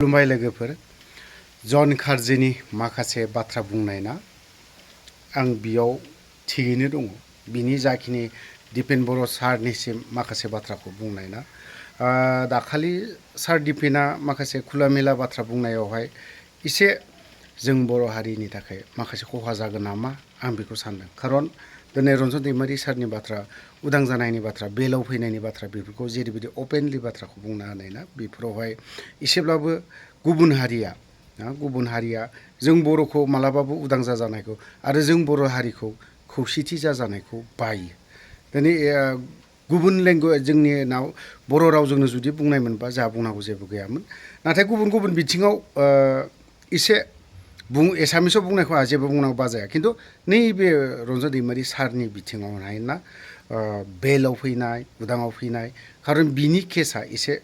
खुलुमबाय लोगोफोर जन खारजिनि माखासे बाथ्रा बुंनाय ना आं बियाव थिगैनो दङ बिनि जाखिनि दिपेन बर' सारनिसिम माखासे बाथ्राखौ बुंनाय ना दाखालि सार दिपेना माखासे खुलामेला बाथ्रा बुंनायावहाय एसे जों बर' हारिनि थाखाय माखासे खहा जागोन नामा आं बेखौ सानदों खारन दिनै रन्जन दैमारि सारनि बाथ्रा उदां जानायनि बाथ्रा बेलाव फैनायनि बाथ्रा बेफोरखौ जेरैबायदि अपेनलि बाथ्राखौ बुंनो हानाय ना बेफोरावहाय एसेब्लाबो गुबुन हारिया जों बर'खौ मालाबाबो उदां जाजानायखौ आरो जों बर' हारिखौ खौसेथि जाजानायखौ बायो दिनै गुबुन लेंगुवेज जोंनि नाव बर' रावजोंनो जुदि बुंनाय मोनबा जोंहा बुंनांगौ जेबो गैयामोन नाथाय गुबुन बिथिङाव एसे एसामिसाव बुंनायखौ आंहा जेबो बुंनांगौ बाजाया खिन्थु नैबे रन्जन दैमारि सारनि बिथिङावहाय ना बेलाव फैनाय उदाङाव फैनाय खारन बिनि केसा एसे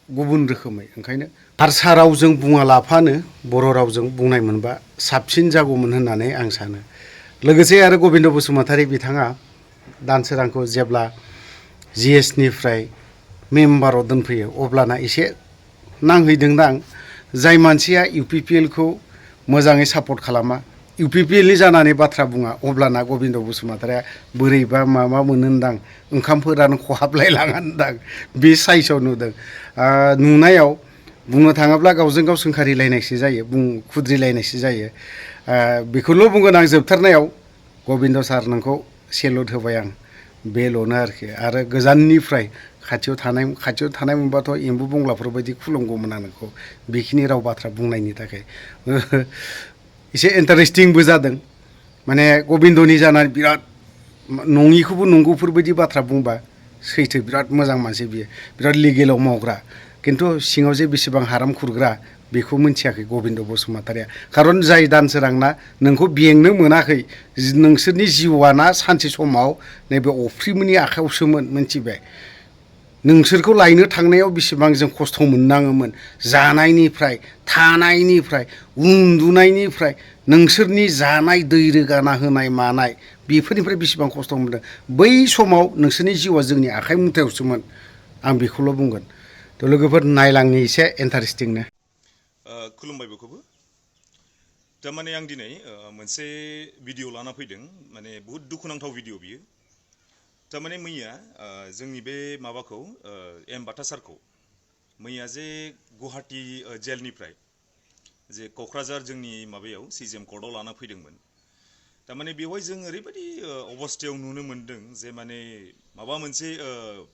गुबुन रोखोमै ओंखायनो हारसा रावजों बुङालाफानो बर' रावजों बुंनाय मोनबा साबसिन जागौमोन होननानै आं सानो लोगोसे आरो गबिन्द बसुमतारी बिथाङा दानसोरांखौ जेब्ला जिएसनिफ्राय मेम्बाराव दोनफैयो अब्लाना एसे नांहैदोंदां जाय मानसिया इउपिपिएलखौ मोजाङै सापर्ट खालामा इउपिपिएलनि जानानै बाथ्रा बुङा अब्लाना गबिन्द बसुमतारीया बोरैबा माबा मोनोदां ओंखामफोरानो खहाबलाय लाङादां बे साइसआव नुदों नुनायाव बुंनो थाङोब्ला गावजों गाव सोंखारिलायनायसो जायो खुद्रिलायनायसो जायो बेखौल' बुंगोन आं जोबथारनायाव गबिन्द सार नोंखौ सेलुट होबाय आं बेल'नो आरोखि आरो गोजाननिफ्राय खाथियाव थानाय मोनबाथ' एम्बु बंग्लाफोर बायदि खुलुमगौमोन आं नोंखौ बेखिनि राव बाथ्रा बुंनायनि थाखाय एसे इन्टारेस्टिंबो जादों माने गबिन्दनि जानानै बिराद नङिखौबो नंगौफोरबायदि बाथ्रा बुंबा सैथो बिराद मोजां मानसि बियो बिराद लिगेलाव मावग्रा खिन्थु सिङाव जे बेसेबां हाराम खुरग्रा बेखौ मिथियाखै गबिन्द बसुमतारीया खारन जाय दानसोरांना नोंखौ बेंनो मोनाखै नोंसोरनि जिउआ ना सानसे समाव नैबे अफ्रिमोननि आखायावसोमोन मिथिबाय नोंसोरखौ लायनो थांनायाव बेसेबां जों खस्थ' मोननाङोमोन जानायनिफ्राय थानायनिफ्राय उन्दुनायनिफ्राय नोंसोरनि जानाय दै रोगाना होनाय मानाय बेफोरनिफ्राय बेसेबां खस्थ' मोनदों बै समाव नोंसोरनि जिउआ जोंनि आखाइ मुथायावसोमोन आं बेखौल' बुंगोन थ' लोगोफोर नायलांनि एसे इन्टारेस्टिंनो खुलुमबाय बयखौबो थारमाने आं दिनै मोनसे भिडिअ लाना फैदों माने बुहुत दुखुनांथाव भिडिअ बियो थारमाने मैया जोंनि बे माबाखौ एम बाथा सारखौ मैया जे गुवाहाटि जेलनिफ्राय जे क'क्राझार जोंनि माबायाव सिजिएम कर्टआव लाना फैदोंमोन थारमाने बेवहाय जों ओरैबायदि अबस्थायाव नुनो मोन्दों जे माने माबा मोनसे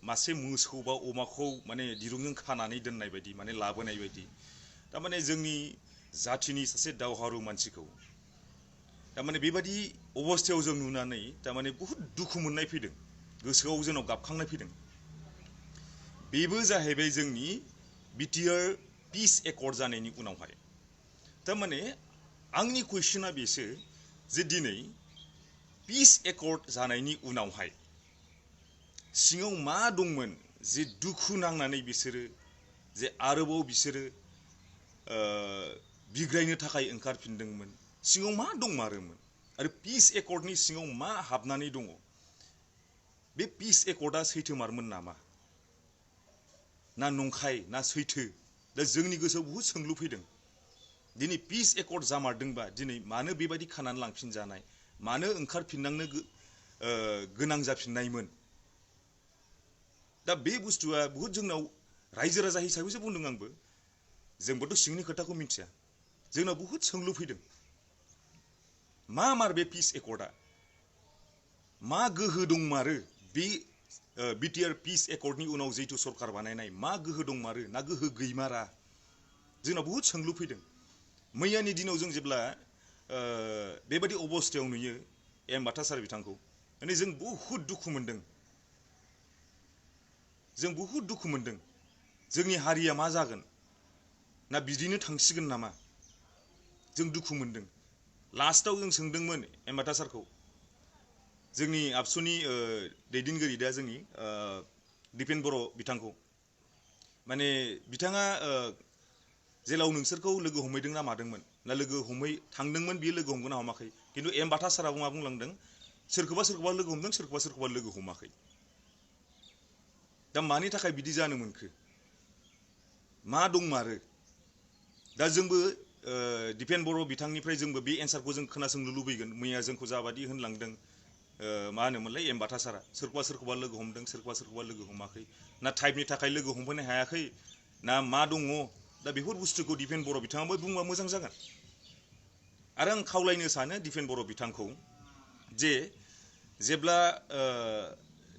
मासे मोसौ बा अमाखौ माने दिरुंजों खानानै दोननाय बायदि माने लाबोनाय बायदि थारमाने जोंनि जाथिनि सासे दावहारु मानसिखौ थारमाने बेबायदि अबस्थायाव जों नुनानै थारमाने बुहुत दुखु मोननाय फैदों गोसोआव जोंनाव गाबखांनाय फैदों बेबो जाहैबाय जोंनि बिटिआर पिस एकर्ड जानायनि उनावहाय थारमाने आंनि कुइसना बेसो जे दिनै पिस एकर्ड जानायनि उनावहाय सिङाव मा दंमोन जे दुखु नांनानै बिसोरो जे आरोबाव बिसोरो बिग्रायनो थाखाय ओंखारफिनदोंमोन सिङाव मा दंमारोमोन आरो पिस एकर्डनि सिङाव मा हाबनानै दङ बे पिस एकर्डआ सैथोमारमोन नामा ना नंखाय ना सैथो दा जोंनि गोसोआव बुहुत सोंलु फैदों दिनै पिस एकर्ड जामारदोंबा दिनै मानो बेबायदि खानानै लांफिनजानाय मानो ओंखारफिननांनो गोनां जाफिननायमोन दा बे बुस्थुआ बुहुत जोंनाव रायजो राजा हिसाबैसो बुंदों आंबो जोंबोथ' सिंनि खोथाखौ मिथिया जोंनाव बुहुत सोंलु फैदों मा मार बे पिस एकर्डआ मा गोहो दंमारो बे बिटिआर पिस एकर्डनि उनाव जिथु सरकार बानायनाय मा गोहो दंमारो ना गोहो गैमारा जोंनाव बुहुत सोंलु फैदों मैयानि दिनाव जों जेब्ला बेबायदि अबस्थायाव नुयो एम बाथा सार बिथांखौ माने जों बुहुत दुखु मोनदों जोंनि हारिया मा जागोन ना बिदिनो थांसिगोन नामा जों दुखु मोनदों लास्टाव जों सोंदोंमोन एम बाथा सारखौ जोंनि आबसुनि दैदेनगिरि दा जोंनि दिपेन बर' बिथांखौ माने बिथाङा जेलाव नोंसोरखौ लोगो हमहैदों ना मादोंमोन ना लोगो थांदोंमोन बियो लोगो हमगोन ना हमाखै खिन्थु एम बाथा सारा मा बुंलांदों सोरखौबा लोगो हमदों सोरखौबा लोगो हमाखै दा मानि थाखाय बिदि जानो मोनखो मा दंमारो दा जोंबो दिपेन बर' बिथांनिफ्राय जोंबो बे एन्सारखौ जों खोनासंनो लुबैगोन मैया जोंखौ जाबादि होनलांदों मा होनोमोनलाय एम्बाथा सारा सोरखौबा लोगो हमदों सोरखौबा लोगो हमाखै ना टाइपनि थाखाय लोगो हमफैनो हायाखै ना मा दङ दा बेफोर बुस्थुखौ दिपेन बर' बिथाङाबो बुंबा मोजां जागोन आरो आं खावलायनो सानो दिपेन बर' बिथांखौ जे जेब्ला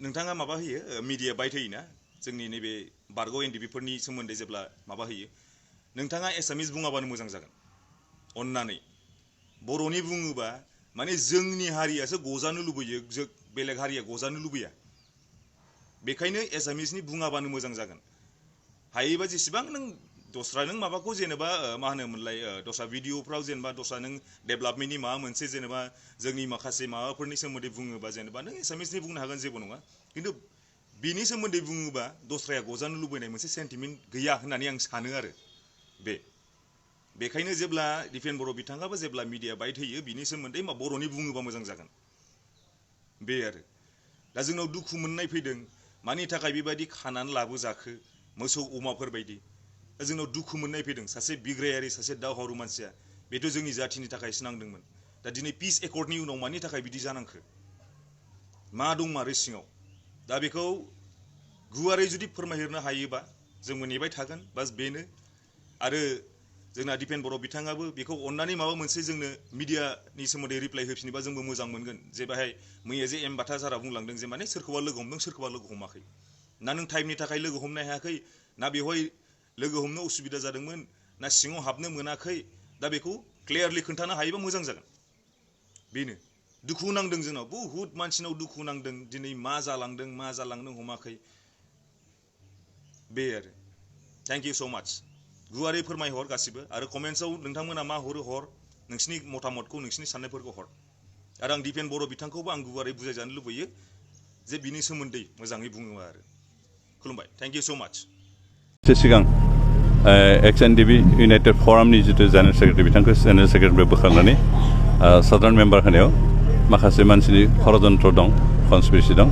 नोंथाङा माबा होयो मिडिया बाइट होयोना जोंनि नैबे बारग' एनडिपिफोरनि सोमोन्दै जेब्ला माबा होयो नोंथाङा एसामिस बुङाबानो मोजां जागोन अननानै बर'नि बुङोबा माने जोंनि हारियासो गजानो लुबैयो बेलेग हारिया गजानो लुबैया बेखायनो एसामिसनि बुङाबानो मोजां जागोन हायोबा जेसेबां नों दस्रा नों माबाखौ जेनेबा मा होनोमोनलाय दस्रा भिडिअफ्राव जेनेबा दस्रा नों डेभेलपमेन्टनि माबा मोनसे जेनेबा जोंनि माखासे माबाफोरनि सोमोन्दै बुङोबा जेनेबा नों एसामिसनि बुंनो हागोन जेबो नङा खिन्थु बिनि सोमोन्दै बुङोबा दस्राया गजानो लुबैनाय मोनसे सेन्टिमेन्ट गैया होननानै आं सानो आरो बेखायनो जेब्ला दिपेन बर' बिथाङाबो जेब्ला मिडिया बाइट होयो बिनि सोमोन्दै बर'नि बुङोबा मोजां जागोन बे आरो दा जोंनाव दुखु मोननाय फैदों मानि थाखाय बेबायदि खानानै लाबोजाखो मोसौ अमाफोर बायदि दा जोंनाव दुखु मोननाय फैदों सासे बिग्रायारि सासे दावहारु मानसिया बेथ' जोंनि जाथिनि थाखायसो नांदोंमोन दा दिनै पिस एकर्डनि उनाव मानि थाखाय बिदि जानांखो मा दं मारो सिङाव दा बेखौ गुवारै जुदि फोरमायहरनो हायोबा जोंबो नेबाय थागोन बास बेनो आरो जोंना दिपेन बर' बिथाङाबो बेखौ अननानै माबा मोनसे जोंनो मिडियानि सोमोन्दै रिप्लाइ होफिनोबा जोंबो मोजां मोनगोन जे बाहाय मैया जे एम्बाथा सारा बुंलांदों जे माने सोरखौबा लोगो हमदों सोरखौबा लोगो हमाखै ना नों टाइमनि थाखाय लोगो हमनो हायाखै ना बेवहाय लोगो हमनो उसुबिदा जादोंमोन ना सिङाव हाबनो मोनाखै दा बेखौ क्लियारलि खोन्थानो हायोबा मोजां जागोन बेनो दुखु नांदों जोंनाव बुहुत मानसिनाव दुखु नांदों दिनै मा जालांदों मा जालांनो हमाखै बे आरो थेंक इउ स' माच गुवारै फोरमायहर गासिबो आरो कमेन्ट्सआव नोंथांमोना मा हरो हर नोंसिनि मतामतखौ नोंसिनि साननायफोरखौ हर आरो आं दिपेन बर' बिथांखौबो आं गुवारै बुजायजानो लुबैयो जे बिनि सोमोन्दै मोजाङै बुङो आरो खुलुमबाय थेंक इउ स' माच सिगां एक्स-एन-डि-पि इउनाइटेड फरामनि जिथु जेनेरेल सेक्रेटारि बिथांखौ जेनेरेल सेक्रेटारि बोखारनानै साधारन मेम्बार होनायाव माखासे मानसिनि षड़यन्त्र दं कनस्पिरेसि दं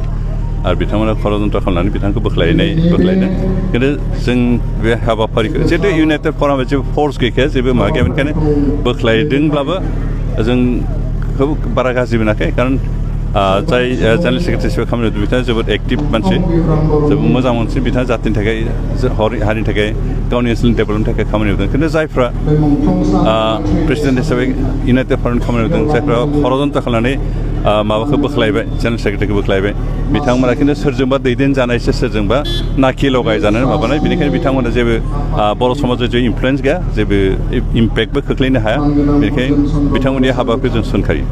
आरो बिथांमोना षड़यन्त्र खालामनानै बिथांखौ बोख्लायदों खिन्थु जों बे हाबाफारिखौ जिहेतु इउनाइटेड फरामा जेबो फर्स गैखाया जेबो माबा गैया बेनिखायनो बोख्लायदोंब्लाबो जों खोब बारा गाज्रि मोनाखै खारन जाय जेनेरेल सेक्रेटारि हिसाबै खामानि मावदों बिथाङा जोबोद एक्टिभ मानसि जोबोद मोजां मानसि बिथाङा जातिनि थाखाय हारिनि थाखाय गावनि ओनसोलनि डेभेलपमेन्टनि थाखाय खामानि मावदों खिन्थु जायफ्रा प्रेसिडेन्ट हिसाबै इउनाइटेड फरामनि खामानि मावदों जायफ्रा षड़यन्त्र खालामनानै माबाखौ बोख्लायबाय जेनेरेल सेक्रेटारिखौ बोख्लायबाय बिथांमोना खिन्थु सोरजोंबा दैदेनजानायसो सोरजोंबा नाखि लगायजानानै माबानाय बेनिखायनो बिथांमोना जेबो बर' समाजाव जेबो इनफ्लुयेन्स गैया जेबो इम्पेक्टबो खोख्लैनो हाया बेनिखायनो बिथांमोननि हाबाखौ जों सोंखायो